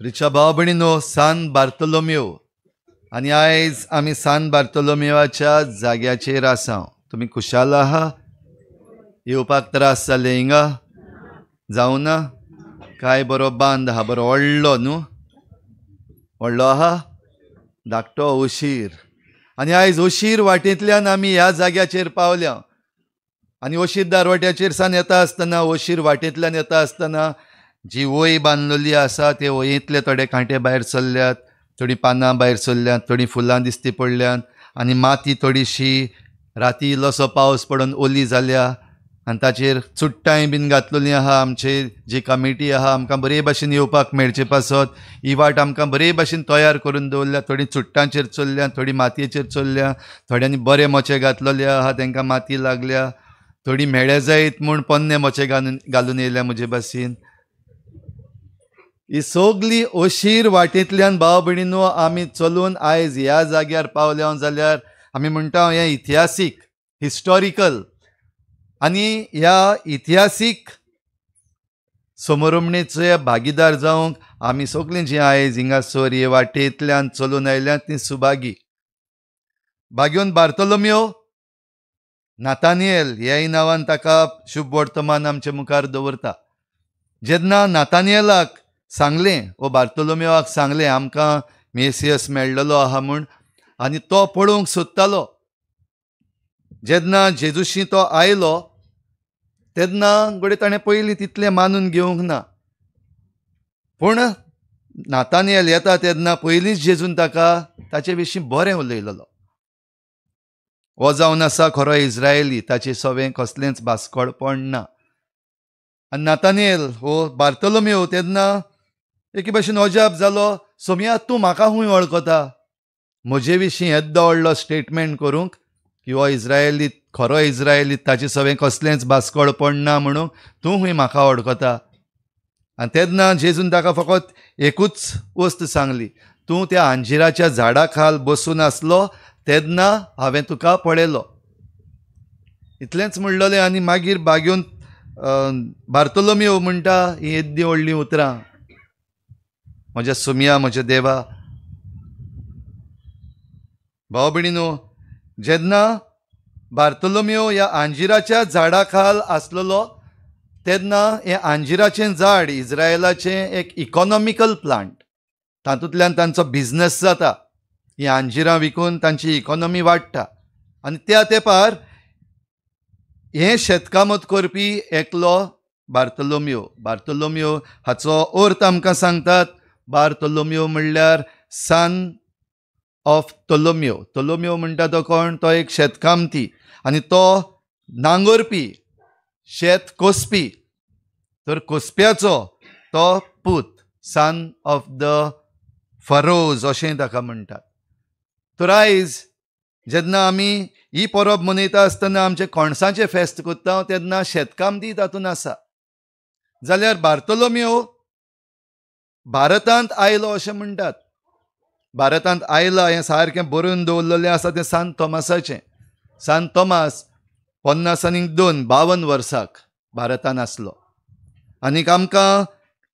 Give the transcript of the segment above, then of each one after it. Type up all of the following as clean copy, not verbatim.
प्रिच्या भाव भयणीनो, सान बार्तोलोमेव आनी आयज आमी सान बार्तोलोमेवाच्या जाग्याचेर आसा. तुमी खुशाल आहा? येवपाक त्रास जाले हिंगा? जावं ना? काय बरो बांद आहा, बरो व्हडलो न्हू, व्हडलो आहा, धाकटो ओशीर. आनी आयज ओशीर वाटेंतल्यान आमी ह्या जाग्याचेर पावल्या. आनी ओशीर दारवट्याचेर सान येता आसतना, ओशीर वाटेंतल्यान येता आसतना जी वय बांदलेली आसा ते वयेंतले थोडे कांटे भायर सरल्यात, थोडीं पानां भायर सरल्यात, थोडीं फुलां दिसती पडल्यात आनी माती थोडीशी राती इल्लोसो पावस पडून ओली जाल्या आनी ताचेर चुट्टांय बीन घातलेली आहा. आमची जी कमिटी आहा आमकां बरे भाशेन येवपाक मेळचे पासत ही वाट आमकां बरे भाशेन तयार करून दवरल्या. थोडीं चुट्टांचेर चल्ल्या, थोडीं मातयेचेर चल्ल्या, थोड्यांनी बरे मोचे घातलेले आहा तांकां माती लागल्या, थोडीं म्हेळे जायत म्हूण पोन्ने मोचे घालून येयल्या म्हजे भाशेन. ही सगली अशीर वाटेंतल्यान भाव भयणीनो आमी चलून आयज ह्या जाग्यार पावल्या जाल्यार आमी म्हणटा हें इतिहासीक, हिस्टॉरिकल. आनी ह्या इतिहासीक समरमणेचे भागीदार जावंक आमी सगलीं जीं आयज हिंगासर हे वाटेंतल्यान चलून आयल्यात ती सुभागी. भाग्योन बार्तोलोमेव नातानियल ह्याय नांवान ताका शुभ वर्तमान आमचे मुखार दवरता. जेन्ना नातानियलाक सांगलें वो बार्तोलोमेवाक सांगलें आमकां मेसियस मेळ्ळलो आहा म्हूण, आनी तो पळोवंक सोदतालो. जेन्ना जेजूशी तो आयलो तेन्ना घडये ताणें पयलीं तितलें मानून घेवंक ना, पूण नातानियल येता तेन्ना पयलींच जेजून ताका ताचे विशीं बरें उलयलेलो. हो जावन आसा खरो इस्रायली, ताचे सवें कसलेंच बास्कोळपण ना. आनी नातानियल हो बार्तोलोमेव तेन्ना एके भाशेन अजाप जालो, सोमया तूं म्हाका खूंय वळखता? म्हजे विशीं येद्दो व्हडलो स्टेटमेंट करूंक की हो इस्रायली खरो इस्रायली, ताचे सवें कसलेंच बास्कोळपण ना म्हणून तूं खूंय म्हाका वळखता? आनी तेन्ना जेजून ताका फकत एकूच वस्त सांगली, तूं त्या अंजिराच्या झाडा खाल बसून आसलो तेन्ना हांवें तुका पळयलो. इतलेंच म्हणलेलें. आनी मागीर बागेवन बार्तोलोमेव म्हणटा ही येद्दी व्हडलीं उतरां, म्हज्या सुमया, म्हज्या देवा. भाव भयणीनो, जेन्ना बार्तोलोमेव ह्या अंजिराच्या झाडा खाल आसलेलो तेन्ना हें अंजिराचें झाड इस्रायलाचें एक इकॉनॉमिकल प्लांट, तातूंतल्यान तांचो बिजनस जाता. ही अंजिरां विकून तांची इकॉनॉमी वाडटा. आनी त्या तेंपार हें शेतकामत करपी एकलो बार्तोलोमेव. बार्तोलोमेव हाचो अर्थ आमकां सांगतात, बार्तोलोमेव म्हणल्यार सन ऑफ तोलोमेव. तोलोमेव म्हणटा तो कोण? तो एक शेतकामती आनी तो नांगोरपी, शेत कोसपी. तर कोसप्याचो तो पूत, सन ऑफ the फरोज अशें ताका म्हणटात. तर आयज जेन्ना आमी ही परब मनयता आसतना आमचें कणसाचें फेस्त करता तेन्ना शेतकामती तातूंत आसा. जाल्यार बार्तोलोमेव भारतांत आयलो अशें म्हणटात. भारतांत आयला हें सारकें बरोवन दवरलेलें आसा तें सांत तोमासाचें. सांत तोमास 50 आनी 2 52 वर्साक भारतांत आसलो. आनीक आमकां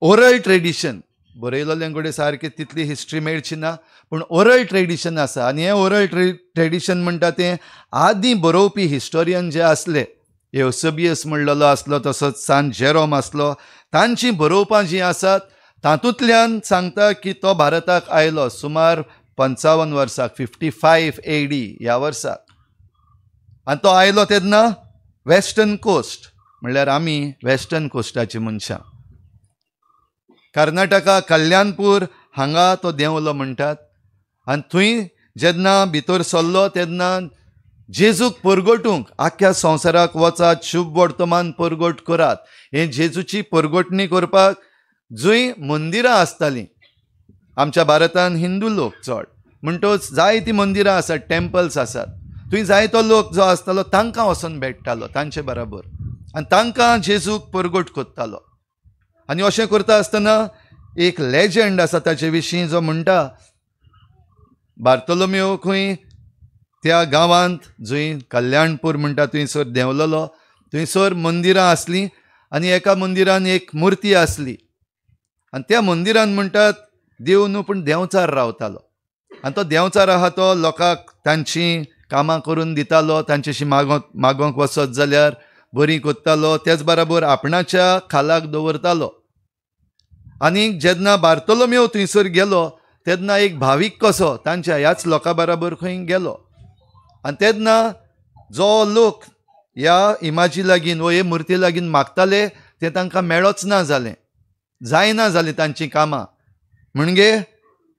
ओरल ट्रेडिशन बरयलेलें कडेन सारकें तितली हिस्ट्री मेळची ना, पूण ओरल ट्रेडिशन आसा. आनी हें ओरल ट्रेडिशन म्हणटा तें आदीं बरोवपी हिस्टोरियन जे आसले, एवसबियस म्हणलेलो आसलो, तसोच सांत जेरोम आसलो, तांचीं बरोवपां जीं आसात तातूंतल्यान सांगता की तो भारताक आयलो सुमार 55 वर्साक, 55 AD ह्या वर्साक. आनी तो आयलो तेन्ना वेस्टर्न कोस्ट, म्हणल्यार आमी वेस्टर्न कोस्टाची मनशां, कर्नाटका कल्याणपूर हांगा तो देंवलो म्हणटात. आनी थंय जेन्ना भितर सरलो तेन्ना जेजूक परगटूंक आख्ख्या संवसाराक वचात, शुभ वर्तमान परगट करात, हें जेजूची परगटणी करपाक जंय मंदिरां आसतालीं, आमच्या भारतान हिंदू लोक चड म्हणटच जायतीं मंदिरां आसात, टेम्पल्स आसात, थंय जायतो लोक जो आसतालो तांकां वचून भेट्टालो तांचे बराबर आनी तांकां जेजूक परगट करतालो. आनी अशें करता आसतना एक लेजंड आसा ताचे विशीं जो म्हणटा, बार्तोलोमेव खंय त्या गांवांत जंय कल्याणपूर म्हणटा थंयसर देंवलेलो, थंयसर मंदिरां आसलीं आनी एका मंदिरान एक मुर्ती आसली. आनी त्या मंदिरान म्हणटात देव न्हू पूण देंवचार रावतालो आनी तो देंवचार आहा तो लोकांक तांची कामां करून दितालो, तांच्याशी मागोंक वचत जाल्यार बरी करतालो, तेच बराबर आपणाच्या खालाक दवरतालो. आनी जेन्ना बार्तोलोमेव थंयसर गेलो तेन्ना एक भावीक कसो तांच्या ह्याच लोकां बराबर खंय गेलो आनी तेन्ना जो लोक ह्या इमाजी लागीं वो हे मुर्ती लागीं मागताले ते तांकां मेळच ना जालें, जायना जालीं तांचीं कामां. म्हणजे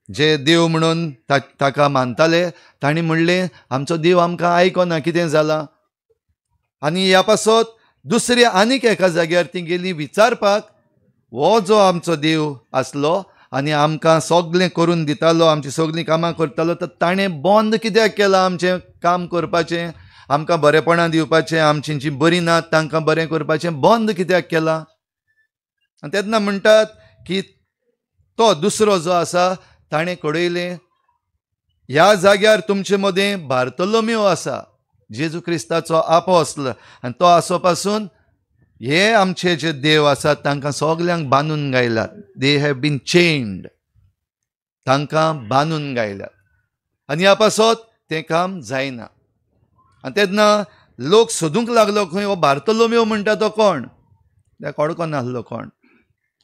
जे देव म्हणून ताका मानताले तांणी म्हणलें आमचो देव आमकां आयकना, कितें जालां. आनी ह्या पासत दुसऱ्या आनीक एका जाग्यार ती गेली विचारपाक, हो जो आमचो देव आसलो आनी आमकां सगळें करून दितालो, आमचीं सगळीं कामां करतालो, तर ताणें बंद कित्याक केलां आमचें काम करपाचें, आमकां बरेपणां दिवपाचें, आमचीं जीं बरीं नात तांकां बरें करपाचें बंद कित्याक केलां. आनी तेन्ना म्हणटात की तो दुसरो जो आसा ताणें कळयलें ह्या जाग्यार तुमचे मदें बार्तोलोमेव आसा, जेजू क्रिस्ताचो आपोस्ल, आनी तो आसो पासून हे आमचे जे देव आसात तांकां सगल्यांक बांदून गायल्यात, they have been chained, तांकां बांदून गायल्यात आनी ह्या पासत तें काम जायना. आनी तेन्ना लोक सोदूंक लागलो खंय हो बार्तोलोमेव म्हणटा तो कोण, त्या कोडको नासलो कोण.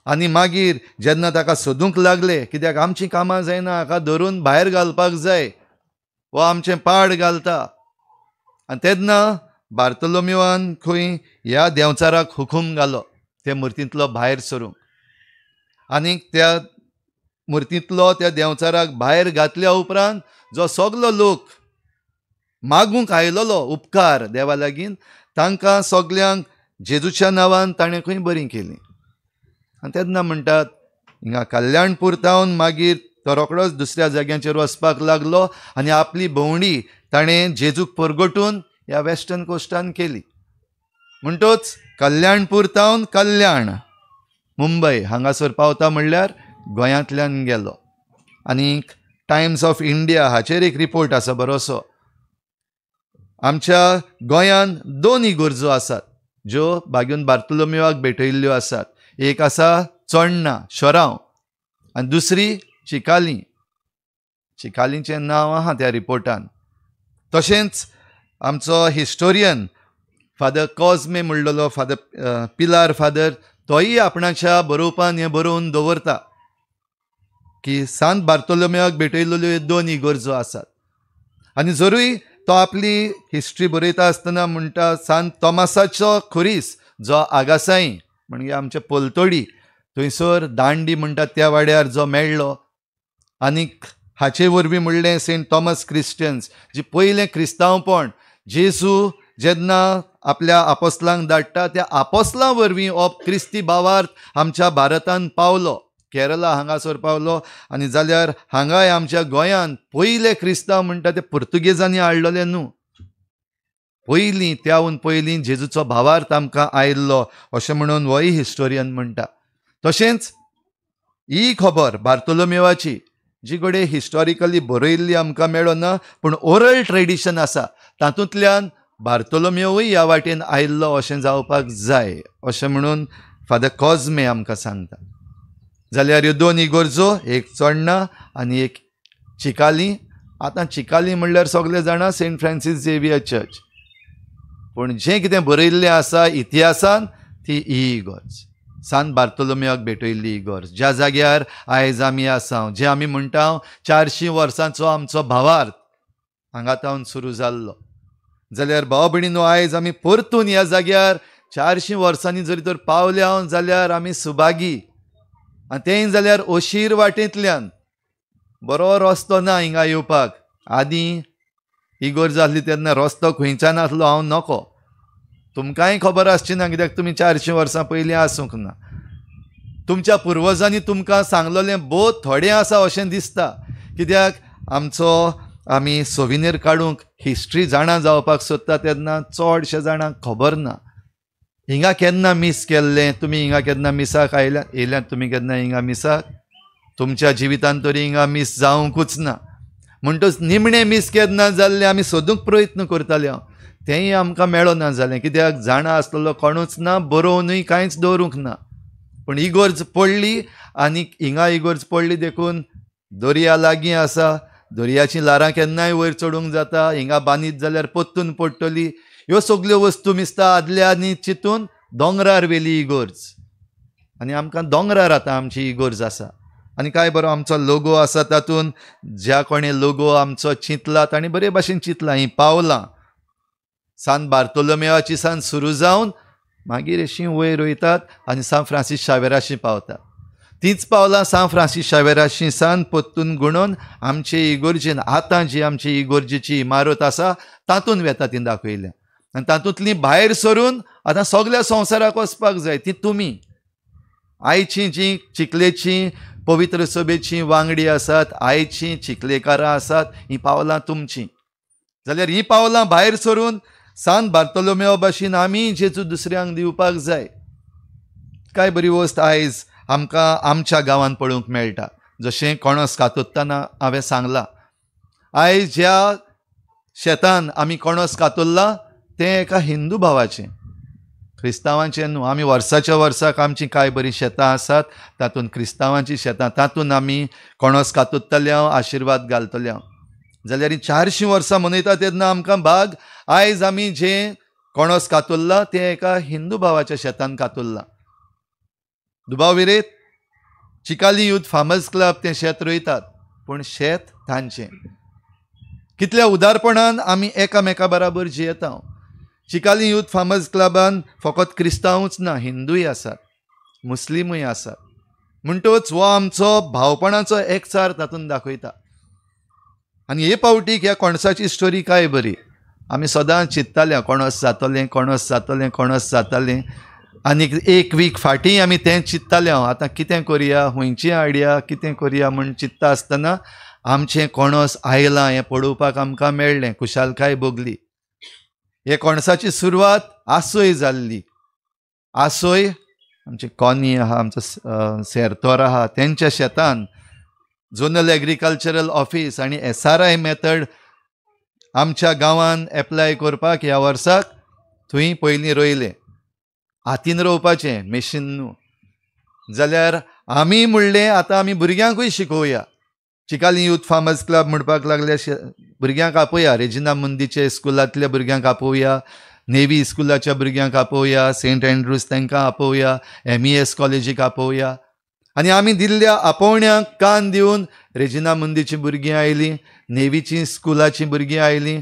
आनी मागीर जेन्ना ताका सोदूंक लागले कित्याक आमचीं कामां जायना, हाका धरून भायर घालपाक जाय, हो आमचें पाड घालता. आनी तेन्ना बार्तोलोमेवान खंय ह्या देंवचाराक हुकूम घालो ते मुर्तींतलो भायर सरूंक, आनी त्या मुर्तींतलो त्या देंवचाराक भायर घातल्या उपरांत जो सगलो लोक मागूंक आयलोलो उपकार देवा लागीं तांकां सगल्यांक जेजूच्या नांवान ताणें खंय बरीं केलीं. आनी तेन्ना म्हणटात हिंगा कल्याणपूर तावन मागीर तो रोखडोच दुसऱ्या जाग्यांचेर वचपाक लागलो आनी आपली भोंवडी ताणें जेजूक परगटून ह्या वेस्टर्न कोस्टान केली. म्हणटोच कल्याणपूर तावन कल्याण मुंबय हांगासर पावता म्हणल्यार गोंयांतल्यान गेलो. आनी टायम्स ऑफ इंडिया हाचेर एक रिपोर्ट आसा बरोसो, आमच्या गोंयांत दोन इगर्जो आसात ज्यो बागून बार्तोलोमेवाक भेटयल्ल्यो आसात. एक आसा चोडणा शोरांव आनी दुसरी चिकाली, चिकालीचें नांव आहा त्या रिपोर्टान. तशेंच आमचो हिस्टोरियन फादर कॉजमे म्हणलेलो फादर पिलार फादर तोय आपणाच्या बरोवपान हें बरोवन दवरता की सांत बार्तोलोमेवाक भेटयल्ल्यो दोन इगर्जो आसात. आनी जरूय तो आपली हिस्ट्री बरयता आसतना म्हणटा सांत तोमासाचो खुरीस जो आगासाई म्हणजे आमचे पलतोडी थंयसर दांडी म्हणटात त्या वाड्यार जो मेळ्ळो, आनीक हाचे वरवीं म्हणलें सेंट थॉमस क्रिस्टियन्स जी पयलें क्रिस्तांवपण जेजू जेन्ना आपल्या आपोस्लांक धाडटा त्या आपोस्लां वरवीं हो क्रिस्ती भावार्थ आमच्या भारतान पावलो, केरला हांगासर पावलो. आनी जाल्यार हांगाय आमच्या गोंयांत पयले क्रिस्तांव म्हणटा ते पुर्तुगेजांनी हाडलेले न्हू, पयलीं त्याहून पयलीं जेजूचो भावार्थ आमकां आयिल्लो अशें म्हणून होय हिस्टोरियन म्हणटा. तशेंच ही खबर बार्तोलोमेवाची जी कडेन हिस्टॉरिकली बरयल्ली आमकां मेळना पूण ओरल ट्रेडिशन आसा तातूंतल्यान बार्तोलोमेवूय ह्या वाटेन आयिल्लो अशें जावपाक जाय अशें म्हणून फादर कॉजमे आमकां सांगता. जाल्यार ह्यो दोन इगर्जो, एक चोडणा आनी एक चिकाली. आतां चिकाली म्हणल्यार सगळे जाणां सेंट फ्रांसीस झेवियर चर्च, पूण जें कितें बरयल्लें आसा इतिहासान ती ही इगर्ज सांत बार्तोलोमेवाक भेटयल्ली इगर्ज, ज्या जाग्यार आयज आमी आसा, जे आमी म्हणटा 400 वर्सांचो आमचो भावार्थ हांगा तावन सुरू जाल्लो. जाल्यार भाव भयणीनो आयज आमी परतून ह्या जाग्यार 400 वर्सांनी जरी तर पावल्या जाल्यार आमी सुभागी. आनी तेंय जाल्यार अशीर वाटेंतल्यान, बरो रस्तो ना हिंगा येवपाक. आदीं इगर्ज आसली तेन्ना रस्तो खंयच्यान आसलो हांव नको, तुमकांय खबर आसची ना कित्याक तुमी 400 वर्सां पयलीं आसूंक ना. तुमच्या पुर्वजांनी तुमकां सांगलेलें भोव थोडें आसा अशें दिसता कित्याक आमचो आमी सोविनीर काडूंक हिस्ट्री जाणा जावपाक सोदता तेन्ना चडशे जाणांक खबर ना. हिंगा केन्ना मीस केल्लें तुमी, हिंगा केन्ना मिसाक आयल्या येयल्यात तुमी, केन्ना हिंगा मिसाक तुमच्या जिवितान तरी हिंगा मीस जावंकूच ना. म्हणटच निमणें मीस केन्ना जाल्लें आमी सोदूंक प्रयत्न करताले हांव, तेंय आमकां मेळना जालें कित्याक जाणा आसलेलो कोणूच ना, बरोवनूय कांयच दवरूंक ना. पूण इगोर्ज पडली आनी हिंगा इगोर्ज पडली देखून दर्या लागीं आसा, दर्याचीं ल्हारां केन्नाय वयर चडूंक जाता, हिंगा बांदीत जाल्यार परतून पडटली. ह्यो सगल्यो वस्तू मिस्ता आदल्या आनी चिंतून दोंगरार व्हेली इगोर्ज आनी आमकां दोंगरार आतां आमची इगोर्ज आसा. आनी काय बरो आमचो लोगो आसा, तातूंत ज्या कोणें लोगो आमचो चिंतला ताणें बरे भाशेन चिंतला. हीं पावलां सान बार्तोलोमेवाची सान सुरू जावन मागीर अशीं वयर वयतात आनी सान फ्रांसीस शावेराशी पावतात. तींच पावलां सान फ्रांसीस शावेराशी सान परतून गुणोन आमचे इगोर्जेन आतां जी आमची इगोर्जेची इमारत आसा तातूंत वेता ती दाखयल्या. आनी तातूंतली भायर सरून आतां सगल्या संवसाराक वचपाक जाय. ती तुमी आयची जी चिखलेची पवित्र सभेची वांगडी आसात, आयची चिखलेकारां आसात, हीं पावलां तुमचीं. जाल्यार हीं पावलां भायर सरून सान बार्तोलोमेवा भाशेन आमी जेजू दुसऱ्यांक दिवपाक जाय. काय बरी वस्त आयज आमकां आमच्या गांवांत पळोवंक मेळटा. जशें कोणस कातोत्ताना हांवें सांगलां, आयज ज्या शेतान आमी कोणस कातोल्लां तें एका हिंदू भावाचें, क्रिस्तांवांचें न्हू. आमी वर्साच्या वर्साक आमचीं कांय बरीं शेतां आसात, तातूंत क्रिस्तांवांचीं शेतां, तातूंत आमी कोणस कातोत्तले हांव, आशिर्वाद घालतले हांव. जाल्यार हीं 400 वर्सां मनयता तेन्ना आमकां भाग आयज आमी जें कोणस कातोल्लां तें एका हिंदू भावाच्या शेतान कातोल्लां. दुबाव विरेत चिकाली यूथ फार्मर्स क्लब तें शेत रोयतात, पूण शेत तांचें. कितल्या उदारपणान आमी एकामेका बराबर जियेता. चिकाली यूथ फार्मर्स क्लबान फकत क्रिस्तांवूच ना, हिंदूय आसात, मुस्लिमूय आसात. म्हणटच हो आमचो भावपणाचो एकचार तातूंत दाखयता. आनी हे पावटीक ह्या कोणसाची स्टोरी काय बरी. आमी सदांच चिंत्ताले कोणस जातलें, कोणस जातलें, कोणस जातलें. आनी एक वीक फाटीं आमी तें चिंत्ताले, हांव आतां कितें करया, खंयची हाडया, कितें करया म्हूण चिंत्ता आसतना आमचें कोणस आयलां हें पळोवपाक आमकां मेळ्ळें, खुशालकाय भोगली. हे कोणसाची सुरवात आसोय जाल्ली. आसोय आमचे कॉनी आहा, आमचो सेरतोर आहा, तेंच्या शेतान झोनल एग्रीकल्चरल ऑफिस आनी SRI method आमच्या गांवान एप्लाय करपाक ह्या वर्साक थंय पयलीं रोयलें. हातीन रोवपाचें, मेशीन न्हू. जाल्यार आमी म्हणलें आतां आमी भुरग्यांकूय शिकोवया. चिकाली यूथ फार्मर्स क्लब म्हणपाक लागले, भुरग्यांक आपोवया, रेजिना मुंदीचे स्कुलांतल्या भुरग्यांक आपोवया, नेवी स्कुलाच्या भुरग्यांक आपोवया, सेंट एन्ड्रूज तांकां आपोवया, MES कॉलेजीक आपोवया. आनी आमी दिल्ल्या आपोवण्याक कान दिवन रेजिना मुंदीचीं भुरगीं आयलीं, नेवीचीं स्कुलाचीं भुरगीं आयलीं,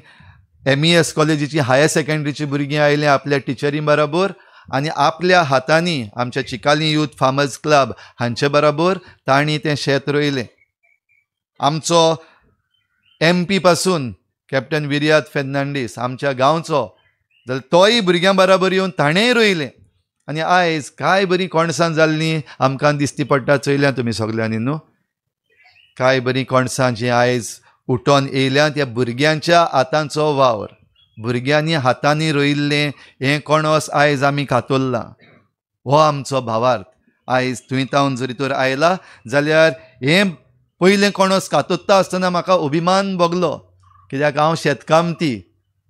MES कॉलेजीचीं हायर सेकेंडरीचीं भुरगीं आयलीं आपल्या टिचरी बराबर. आनी आपल्या हातांनी आमच्या चिकाली यूथ फार्मर्स क्लब हांचे बराबर तांणी तें शेत रोयलें. आमचो MP पासून कॅप्टन विर्याद फेर्नांडीस आमच्या गांवचो, जाल्यार तोय भुरग्यां बराबर येवन ताणेंय रोयलें. आनी आयज काय बरीं कोणसां जाल्लीं आमकां दिसती पडटा. चोयल्या तुमी सगल्यांनी न्हू, काय बरीं कोणसां जीं आयज उठोन येयल्या त्या भुरग्यांच्या हातांचो वावर. भुरग्यांनी हातांनी रोयिल्लें हें कोणस आयज आमी कातोल्लां. हो आमचो भावार्थ. आयज थंय तावन जरी तर आयला जाल्यार हें पयलें कोणस कातोत्ता आसतना म्हाका अभिमान भोगलो, कित्याक हांव शेतकामती.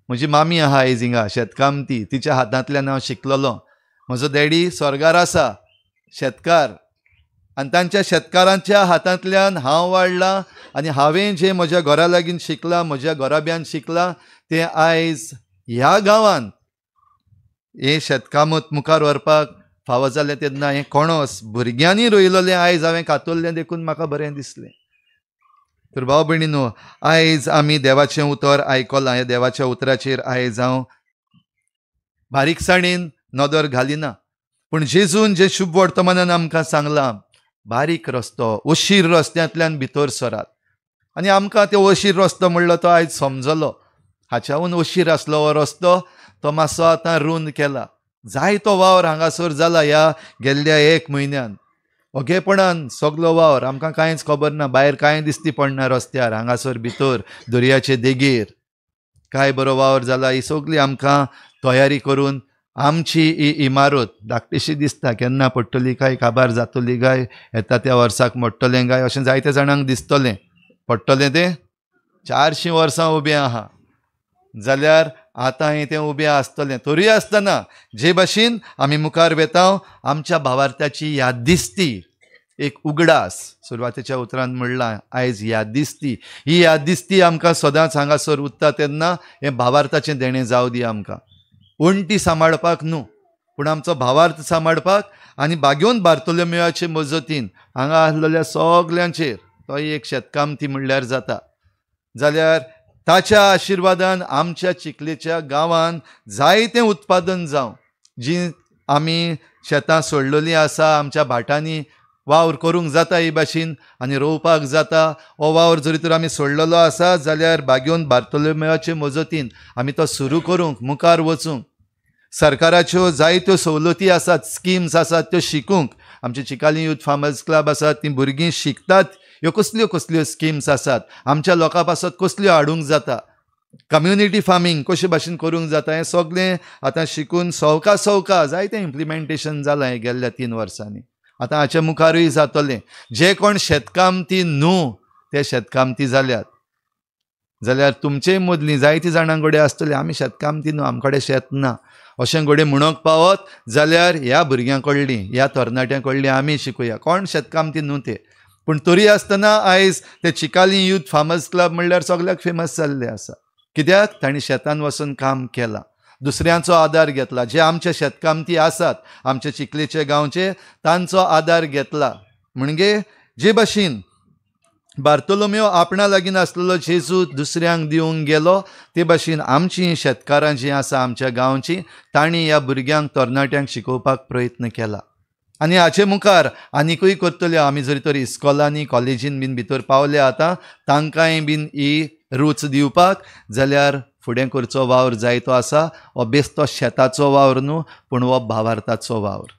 म्हजी मामी आहा आयज हिंगा शेतकामती, तिच्या हातांतल्यान हांव शिकलेलो. म्हजो डॅडी स्वर्गार आसा, शेतकार, आनी तांच्या शेतकारांच्या हातांतल्यान हांव वाडलां. आनी हांवें जें म्हज्या घरा लागीं शिकलां, म्हज्या घराब्यान शिकलां, तें आयज ह्या गांवांत हें शेतकामत मुखार व्हरपाक फावो जालें. तेन्ना हें कोणस भुरग्यांनी रोयलेलें आयज हांवें कातोल्लें देखून म्हाका बरें दिसलें. तर भाव भयणीनो, आयज आमी देवाचें उतर आयकलां. ह्या देवाच्या उतराचेर आयज हांव बारीकसाणेन नदर घालिना, पूण जेजून जें शुभ वर्तमानान आमकां सांगलां, बारीक रस्तो, अशीर रस्त्यांतल्यान भितर सरात. आनी आमकां ते अशीर रस्तो म्हणलो तो आयज समजलो. हाच्याहून अशीर आसलो हो रस्तो, तो मातसो आतां रूंद केला. जायतो वावर हांगासर जाला ह्या गेल्ल्या एक म्हयन्यान. ओगेपणान सगलो वावर, आमकां कांयच खबर ना, भायर कांय दिसती पडना रस्त्यार, हांगासर भितर दर्याचे देगेर काय बरो वावर जाला. ही सगली आमकां तयारी करून आमची ही इमारत धाकटीशी दिसता, केन्ना पडटली काय, काबार जातली काय, येता त्या वर्साक मोडटलें काय, अशें जायते जाणांक दिसतलें. पडटलें तें 400 वर्सां उबें आहा. जाल्यार आतां हें तें उबें आसतलें. तरूय आसतना जे भाशेन आमी मुखार वेता आमच्या भावार्थाची याद दिसती एक उगडास, सुरवातेच्या उतरान म्हणलां आयज याद दिसती, ही याद दिसती आमकां सदांच हांगासर उरता तेन्ना हें भावार्थाचें देणें जावं दी आमकां. वण्टी सांबाळपाक न्हू पूण आमचो भावार्थ सांबाळपाक आनी बागेवन बार्तोलोमेवाचे मजतीन हांगा आसलेल्या सगल्यांचेर तोय एक शेतकामती म्हणल्यार जाता, जाल्यार ताच्या आशिर्वादान आमच्या चिखलेच्या गांवान जायतें उत्पादन जावं. जी आमी शेतां सोडलेलीं आसा आमच्या भाटांनी वावर करूंक जाता ही भाशेन आनी रोवपाक जाता, हो वावर जरी तर आमी सोडलेलो आसा जाल्यार बागेवन बार्तोलोमेवाचे मजतीन आमी तो सुरू करूंक मुखार वचूंक सरकाराच्यो जायत्यो सवलती आसात, स्किम्स आसात त्यो शिकूंक आमचे चिकाली यूथ फार्मर्स क्लब आसात, तीं भुरगीं शिकतात ह्यो कसल्यो कसल्यो स्किम्स आसात, आमच्या लोकां पासत कसल्यो हाडूंक जाता, कम्युनिटी फार्मींग कशे भाशेन करूंक जाता, हें सगळें आतां शिकून सवका सवका जायतें इम्प्लिमेंटेशन जालां हें गेल्ल्या 3 वर्सांनी. आतां हाच्या मुखारूय जातलें. जे कोण शेतकामती न्हू ते शेतकामती जाल्यात जाल्यार तुमचे मदलीं जायतीं जाणां कडेन आसतलीं आमी शेतकामती न्हू, आमचे कडेन शेत ना अशें घडये म्हणूंक पावत जाल्यार ह्या भुरग्यां कडलीं ह्या तरणाट्यां कडलीं आमी शिकूया. कोण शेतकामती न्हू ते, पूण तरी आसतना आयज ते चिकाली यूथ फार्मर्स क्लब म्हणल्यार सगल्याक फेमस जाल्ले आसा. कित्याक तांणी शेतान वचून काम केलां, दुसऱ्यांचो आदार घेतला, जे आमचे शेतकामती आसात आमचे चिखलेचे गांवचे तांचो आदार घेतला. म्हणजे जे भाशेन बार्तोलोमेव आपणा लागीं आसलेलो जेजू दुसऱ्यांक दिवंक गेलो ते भाशेन आमची शेतकारां जीं आसा आमच्या गांवची तांणी ह्या भुरग्यांक तरणाट्यांक शिकोवपाक प्रयत्न केला आनी हाचे मुखार आनिकूय करतल्यो. आमी जरी तर इस्कॉलांनी कॉलेजीन बीन भितर पावले आतां तांकांय बीन ही रूच दिवपाक जाल्यार फुडें करचो वावर जायतो आसा. हो बेस्तो शेताचो वावर न्हू पूण हो भावार्थाचो वावर,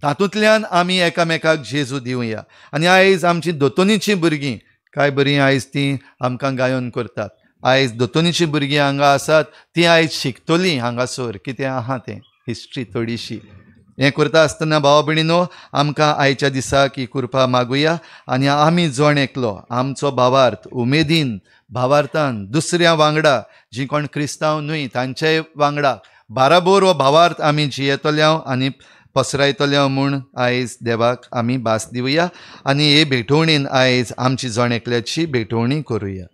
तातूंतल्यान आमी एकामेकाक जेजू दिवया. आनी आयज आमची दोतोनीचीं भुरगीं काय बरीं आयज तीं आमकां गायन करतात. आयज दोतोनीचीं भुरगीं हांगा आसात तीं आयज शिकतलीं हांगासर कितें आहा तें हिस्ट्री थोडीशी. हें करता आसतना भाव भयणीनो आमकां आयच्या दिसाक ही कृपा मागुया आनी आमी जण एकलो आमचो भावार्थ उमेदीन भावार्थान दुसऱ्या वांगडा जीं कोण क्रिस्तांव न्हय तांचे वांगडा बाराबोर हो भावार्थ आमी जियेतले आनी पसरायतले म्हूण आयज देवाक आमी भास दिवया आनी हे भेटवणीन आयज आमची जण एकल्याची भेटवणी करुया.